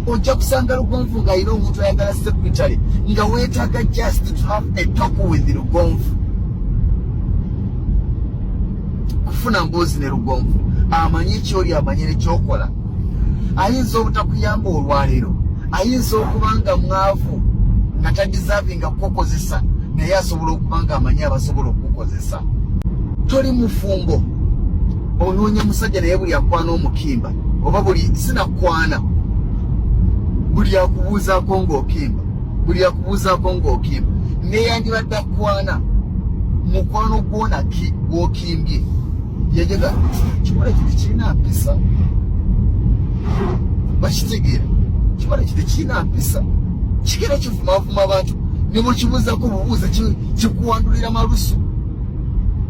Ojja kusanga Lugonvu ng'alina omuntu ayagala secretary, nga weetaaga just to have a talk with Lugonvu, kufuna mboozi ne Lugonvu. Amanyi kyoli, amanyi nekyokola. Ayinza obutakuyamba olwaleero, ayinza okuba nga mwavu nga tadeservinga kukukozesa, naye asobola okuba nga amanyi abasobola okukukozesa. Toli mufumbo, onoonya musajja, naye buli akwana omukimba, oba buli sinakwana, buli akubuuzaako ng'okimba, buli akubuuzaako ng'okimba. Neyandibadde akwana mukwano gwona gwokimbye, yajega kikola kiti kirina mpisa, bakitegeera kikola kiti kirina mpisa, kigera kivumavuma abantu, ne bwekibuuzako bubuuza kikuwandulira malusu.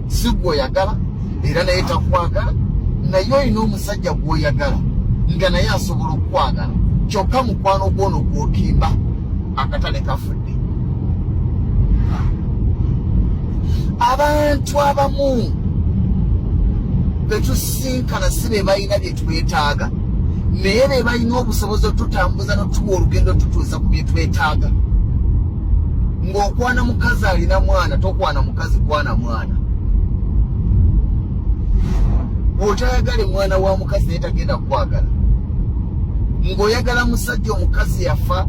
Si gwoyagala era naye takwagala, naye olina omusajja gwoyagala nga naye asobola okukwagala, kyokka mukwano gwono gwokimba akatale kafudde. Abantu abamu betusinkana si be balina bye twetaaga, naye be balina obusobozi otutambuza notuwa olugendo tutuusa ku bye twetaaga. Ng'okwana mukazi alina mwana, tokwana mukazi, kwana mwana. Bw'otayagala mwana wa mukazi, naye tagenda kukwagala. Ng'oyagala musajja, omukazi yafa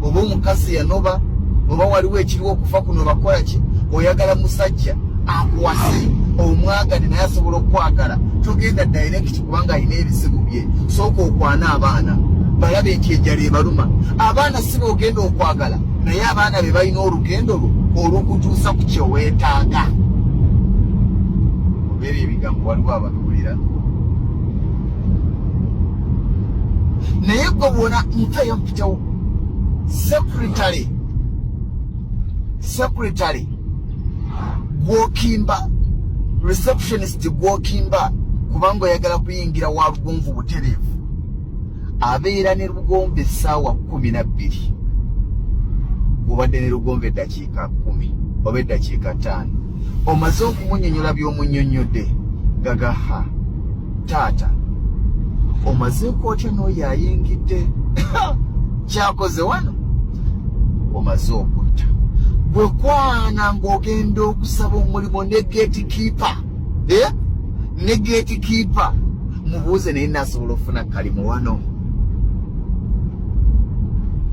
oba omukazi yanoba oba waliwo ekiriwo okufa kuno, bakola ki? Oyagala musajja akuwase, omwagale, naye asobola okukwagala. Togenda direct kubanga alina ebizibu bye. Sooka okwana abaana, balabe nti enjala ebaluma. Abaana si boogenda okwagala, naye abaana be balina olugendo lwo olwokutuusa ku kyeweetaaga. Obeera ebigambo waliwo ababiwulira, naye gwe bwona nfayo mpitewo. Secretary gwokimba, receptionist gwokimba kubanga oyagala kuyingira wa Lugonvu butereevu, abeera ne Lugonvu essaawa 12, gwobadde ne Lugonvu eddakiika 10 oba eddakiika 5, omaze okumunyonyola by'omunyonyodde, gagaha taata omazeeko otya n'oyo ayingidde kyakoze wano, omaze okutta. Bwe kwana ng'ogenda okusaba omulimu ne gatekeeper, eh? Ne gatekeeper mubuuze, naye nasobola okufuna kalimu wano?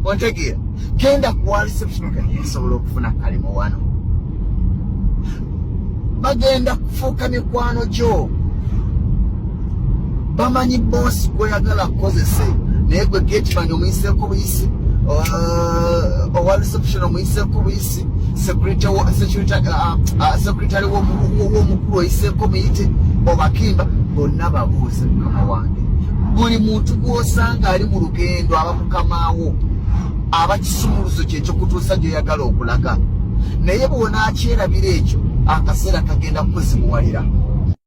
Ontegeera? Genda kuwa reception, nsobola okufuna kalimu wano? Bagenda kufuuka mikwano gyo. Bamanyi boosi gweyagala kukozese, naye gwe gateman omuyiseeko buyisi, owa reception omuyiseeko buyisi, secretary w'omukulu oyiseeko muyite, obakimba bonna. Babuuze mukama wange. Buli muntu gw'osanga ali mu lugendo aba mukamaawo, aba kisumuluzo kyekyokutuusa gyoyagala okulaga. Naye bw'onaakyerabira ekyo, akaseera kagenda kukuzibuwalira.